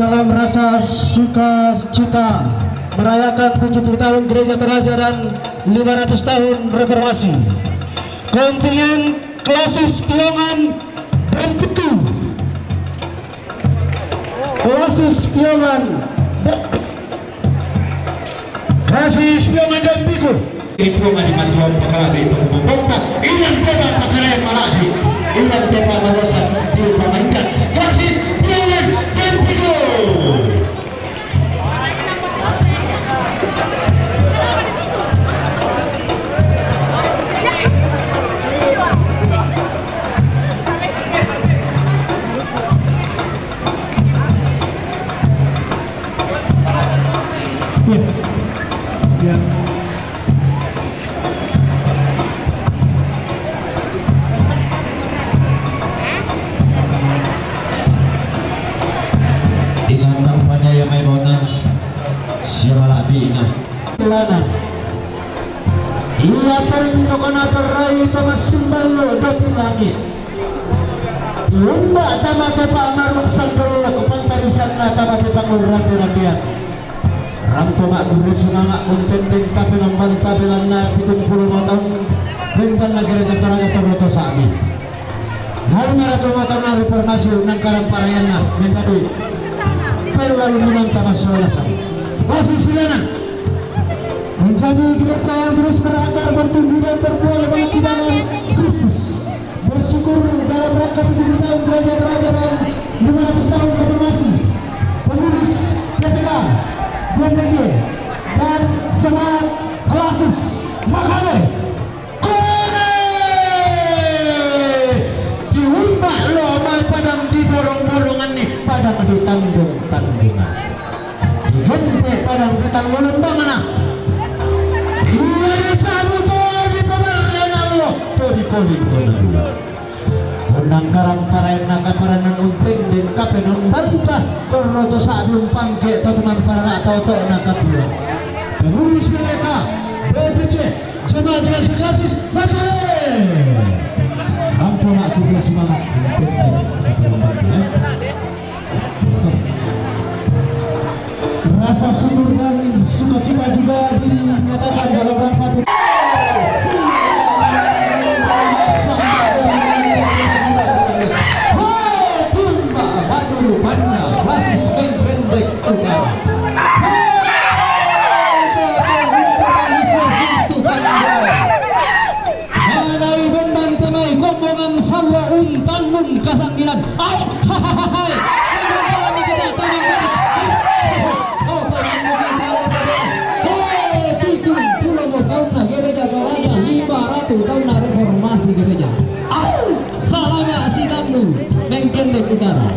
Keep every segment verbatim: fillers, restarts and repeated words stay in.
Dalam rasa sukacita merayakan tujuh puluh tahun Gereja Toraja dan lima ratus tahun Reformasi, kontingen Klasis Piongan dan Piku. Klasis Piongan dan Klasis Piongan dan Piku. Ibu mani matuang pakalabi pagpupukta, ilang tema pakalayan malaki, ilang tema marosa di pamainkan. Klasis Piongan dan Piku. Iya. Iya. Ilang kampanye yang may bona siya malabina. Lana. Iya tan no kana tarai to masimbal lo dati langit. Lumba tama te pamaruk sandal ko pantarisan na tama te pangurrande-randean. Rampo ma'gurre sumanga' untendeng kapenomban tabelanna pitung pulo lima taun bendanna Gereja Toraja torro to sa'bi. Nalu maratu lima taunna reformasi unnangkarang parayanna mendadi pella lumminanta massolasang. Masih silanan menjadi gereja yang terus berakar, bertumbuh dan berbuah lebat di dalam Kristus. Bersyukur dalam rangka tujuh puluh tahun Gereja Toraja dan lima ratus tahun reformasi, pengurus P T K, B M P J, dan jemaat Klasis Makale. Kone! Diumba' lo mai padang diborong-boronganni padang ditandung-tandungan. Digempe' padang ditallo lembangna. Iya disabu to dipabarre nallo to dipoling to nadua. Unnangkarang parayanna kaparannan untendeng kapenombanta torro to sa'bi umpangke' to tumamparara' to oto'na kapua. Pengurus P T K, B P C, jemaat-jemaat Klasis Makale. Rampo ma'gurre sumanga' untendeng kapenombanta. Rasa syukur dan sukacita juga dinyatakan dalam rangka tu- Hai, Tumba Batu Panna, Klasis Mengkendek Utara. Hai, Tumba Batu Panna. Manai bendan te mai kombongan sawwa untannung kasanggilan. Ai, hahaha. Pitung pulo mo taunna Gereja Toraja, lima ratu taunna reformasi gereja. Au, salama' sitammu Mengkendek Utara.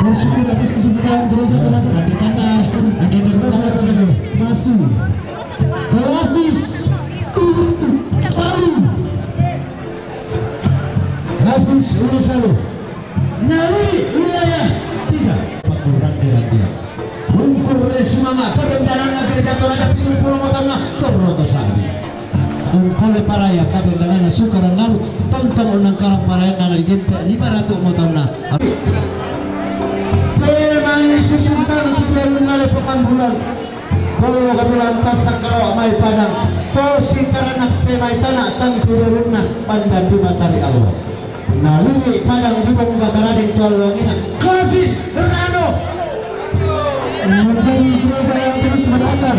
Bersyukur atas kesempatan Gereja Toraja. Nanti tanda Mengkendek Utara masih. Klasis Ulu Salu. Klasis Ulu Salu. Nalui wilayah tiga. Pakurang kira-kira. Ungkur sumanga' kabendananna Gereja Toraja pitung pulo lima taunna torro to sa'bi. Umpole paraya kabendananna Sukaran Nalu, tongtong unnangkarang parayanna digempe' lima ratu mo taunna. Te mai susukan kiberunna le Pakambulan. Gollo kabulan tassa' karawa' mai padang, to sitaranak te mai tana' tantu berunna pandan di matari Allah. Nalui padang di bongka karadeng to alluangina. Klasis Rano. Menjadi gereja yang terus berakar,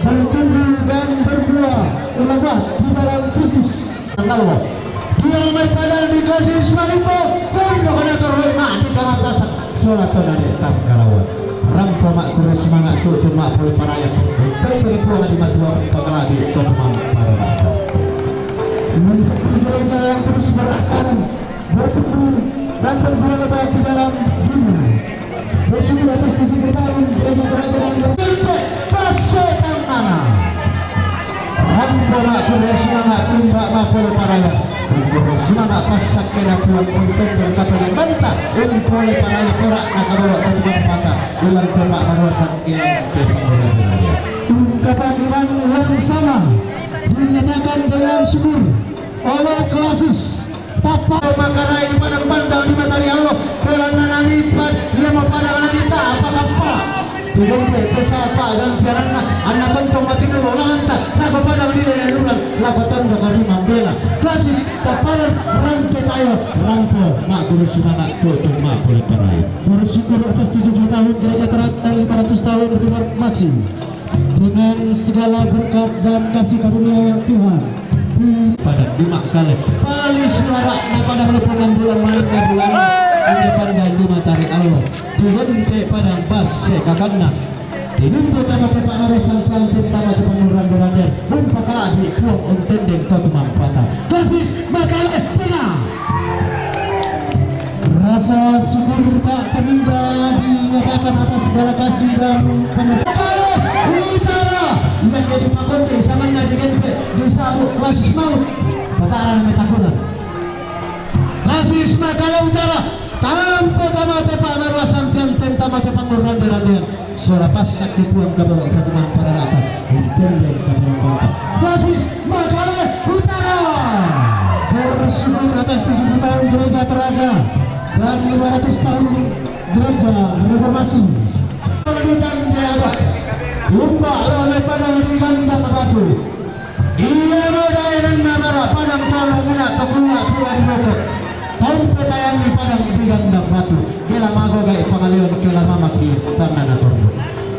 bertumbuh dan berbuah lebat di dalam Kristus. Nallo. Dio mai padang di Klasis Malimbo, kondo kana torroi ma'dika matasa', sola to nade' tangkarawa. Rampo ma'kurre sumanga' tu'tu ma'pole paraya, untu' ri Puang di Matua umpakala'bi to tumampararata. Menjadi gereja yang terus berakar, bertumbuh, dan berbuah lebat di dalam dunia. Bersyukur atas tujuh puluh tahun Gereja Kerajaan Indonesia. Passetangnana. Rampo ma'kurre sumanga' Tumba ma'pole paraya. Kurre sumanga' passakkena Puang untendeng kapenombanta, umpole paraya kora'na kaboro' to tumampata, ilang te pa'maruasan ilang te pa'maruasan. Ungkapan iman yang sama dinyatakan dengan syukur oleh Klasis Tappa makarai padang-pandang di mata ri allo, belanna nanipa, iya mapadang nanita apa kappa. Tujumpe pesa pa gantiananna, anna tontong mati dulu langanta, lako padang di lele lulan, lako tondo karima bela. Klasis, taparan, rante tayo, rampo, makkuro sumanga, tutung ma pole parai. Bersyukur atas tujuh puluh tahun gereja Teratai, lima ratus tahun reformasi. Dengan segala berkat dan kasih karunia Tuhan. Padang Demak kale. Pali suara na padang lepongan bulan malam na bulan. Ada pandang di mata ri allo. Digente padang bas se kakanna. Tinumpu tama te pangaro santiang tama te pangurran berande. Umpa kalabi puang untendeng to tumampata. Klasis makale tengah. Rasa syukur tak terhingga dinyatakan atas segala kasih dan penyertaan. Utara, yang jadi pakonde, samanya digempe, disabut klasis maut. Patara nama takunan. Klasis Makale Utara, tampo tama te pangaro santiang tama te pangurran berande. Sola passakke Puang kabawa ipatumampara rata, untendeng kabawa rata. Klasis Makale Utara. Bersyukur atas tujuh puluh tahun Gereja Toraja dan lima ratus tahun Gereja Reformasi. Kemudian dia ada Tumba Lole Padang di Gandang Batu. Iya mo daenanna mara padang tolongina to kulla pura di boko. Taumpe tayanni padang di Gandang Batu. Kela magogai pangaleon kela mamaki tanna na torro.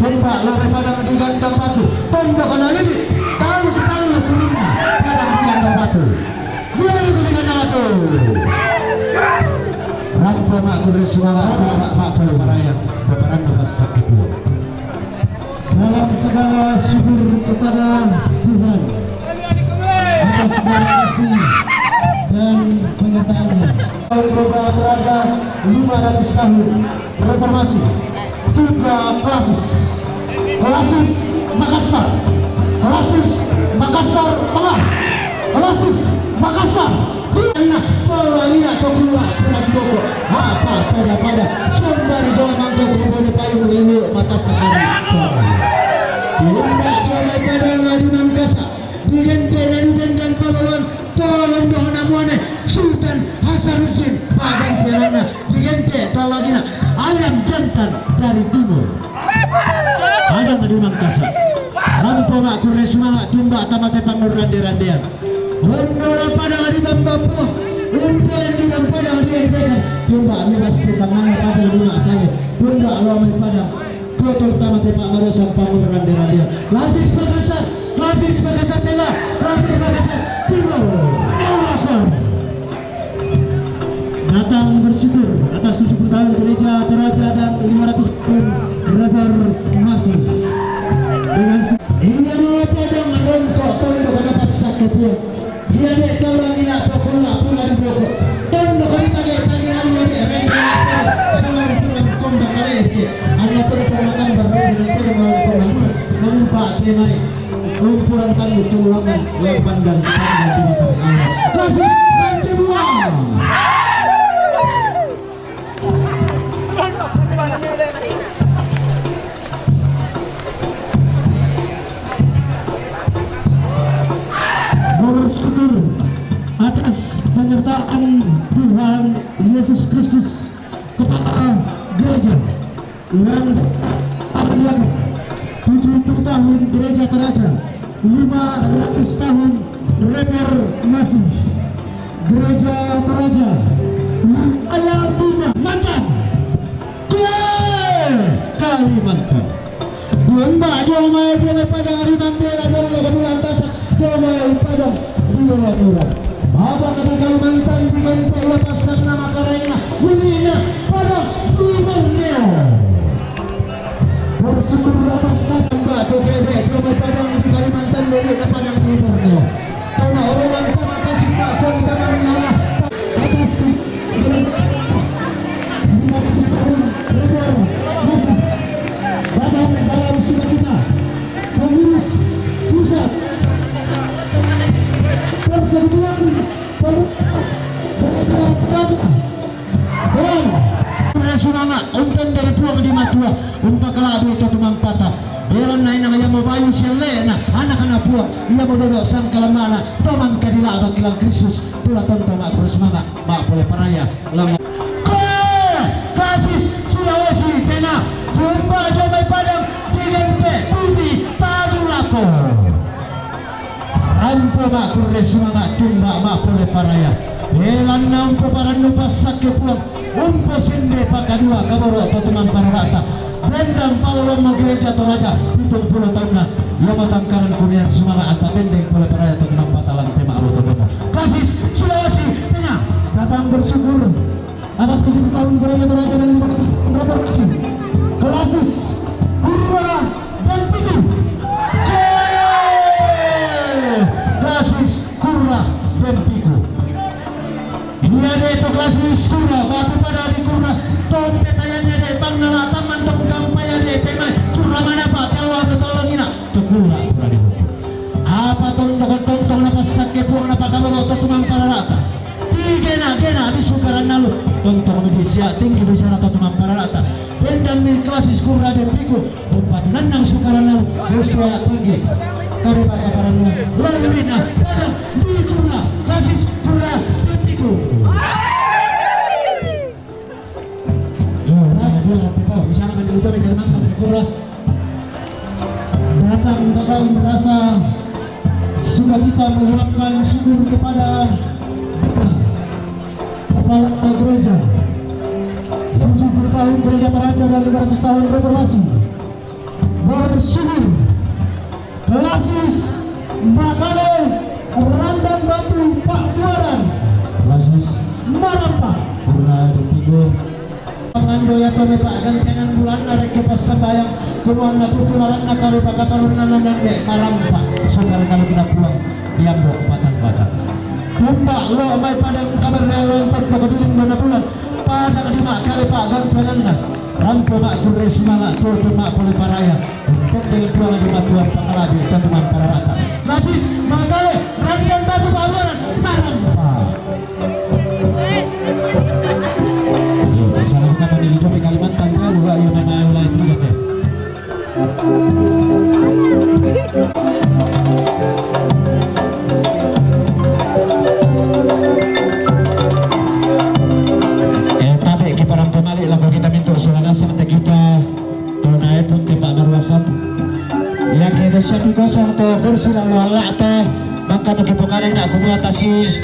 Tumba Lole Padang di Gandang Batu. Tondo kana lili. Talu talu turunna padang di Gandang Batu. Dua ribu di Gandang Batu. Rampo makkuro sumanga, rampo makkuro maraya. Peperanna passakke Puang. Dalam segala syukur kepada Tuhan atas segala kasih dan penyertaan-Nya. Tahun Gereja Toraja lima ratus tahun reformasi, tiga klasis. Klasis Makassar, klasis Makassar Tengah, klasis Makassar. Anna, pawalina to kulla pura di boko. Apa pada-pada. Sombari doa mangko kubone payung lele mata sekali. Tumba Lole Padang di Mangkasa. Digente na di Bendan Paloloan. Tolong dohona muane. Sultan Hasanuddin. Pagantiananna. Digente to lagina. Ayam jantan dari timur. Padang di Mangkasa. Rampo makkuro sumanga, tumba tama te pangurrande-randean. Hondola padang di Bamba Puang. Untolan di Bamba padang di Endekan. Tumba miras sitamana padang di Makale. Tumba Lole Padang. Tutur tama te pangaro sampangurrande-randean. Klasis Makassar. Klasis Makassar Tengah. Klasis Makassar Timur. Allahu Akbar. Datang bersyukur atas tujuh puluh tahun Gereja Toraja dan lima ratus tahun reformasi. Dengan se- Inna padang rontok tondo kana passakke Puang. Dia de tolongina to kulla pura di boko. Tondo kana tage-tage anu de rende. Salam pulang komba kale. Anna pun pemakan baru dengan pun mau pemakan. Mengumpa tenai. Kumpulan tanduk tulangan, lepan dan tanda di mata Allah. Klasis, ganti buang. Bersyukur atas penyertaan Tuhan Yesus Kristus kepada gereja. Yang akan tujuh puluh tahun Gereja Toraja, lima ratus tahun reformasi. Gereja Toraja, ayam bunga mantan. Kue Kalimantan. Domba, domba, dia mai padang hari mambela, domba kedua antasan. Pemain padang di Mula-mula. Bapa kata Kalimantan di Bente, lepasan nama karena Wilina padang di Borneo. Bersyukur atas kasih Mbak Togede, pemain padang di Kalimantan, Wilina padang di Borneo. Tama orang mantap atas Mbak Togede, Tama Wilina. Atas di Bapak dalam sukacita. Pengurus pusat persekutuan pemuda Gereja Praja dan Sumanga, untan dari Puang di Matua, umpa kalabi to tumampata. Belan naina yang mau bayu selena, anak-anak Puang, ia mau dodok sangkalamana, tomang kadila bakilang Kristus, tula tontong aku semangat. Pole Paraya, lama. Ko, Klasis Sulawesi Tengah, tumpak jo mai padang, digente bumi tadu lako. Rampo mak kurre sumanga', tumpak mak Pole Paraya. Belanna umpoparannu passakke puang, umposende pakadua kaboro' to tumamparara'ta. Dendang palolommo Gereja Toraja, pitung pulo taunna, lomo tangkaran kurre sumanga' anta tendeng Pole Paraya to tumampata lante ma'loto tommo. Klasis Sulawesi Tengah. Datang bersyukur atas tujuh puluh tahun Gereja Toraja dan lima ratus tahun reformasi. Klasis Kurra dan Piku. Yeay! Klasis Kurra dan Piku. Ia de' to Klasis Kurra, batu pada di Kurra, tompe tayanne de' pangngala' tamman tongkampa ia de' temai Kurra manapa' te Allah to tolongina, to kulla' pura dihukum. Apa tondok tontong napassakke puang napakaboro' to tumamparara'ta. Tigena-gena mi sukaranna lu, tontong mi disia' tinggi bicara to tumamparara'ta. Dendang mi Klasis Kurra dan Piku, Umpatu nannang sukaranna lu, usia tinggi. Kare pakaparanna, lallinna, padang, di Kurra, Klasis Kurra dan Piku. Yo, nah, dia nanti kau, bisa makan dulu, tapi dari mana, dari Kurra. Datang dengan rasa sukacita meluapkan syukur kepada Kepala Gereja, tujuh puluh tahun Gereja Toraja dan lima ratus tahun reformasi. Bersyukur. Klasis Makale Randan Batu Pak Buaran. Klasis Marampa. Kurra dan Piku. Pangando ia to me pa'gantianan bulanna rekke passambayang, kumua anna tutu lalanna kare pakaparonna nananne marampa, sukaranna lu na puang ri ambo' batang-batang. Tumpak lo' mai padang kabarrealloan tondok diding mana bulan, padang di Makale pa'gantiananna, rampo mak kurre sumanga' tutu mak Pole Paraya, untendeng Puang di Matua pakalabi to tumamparara'ta. Klasis Makale Randan Batu Pak Buaran marampa. Yo, bersama kita di Jopi Kalimantan, ya, lu, ayo, nama, ayo, lah, itu, gitu. Eh, tabe' ki parampo male' lako kita mintu' sola nasang te kita, to naepun te pa'maruasan. Iake de' siapi kosong to kursi lalo alla'ta, mangkano kipokadai na' kumua tasis.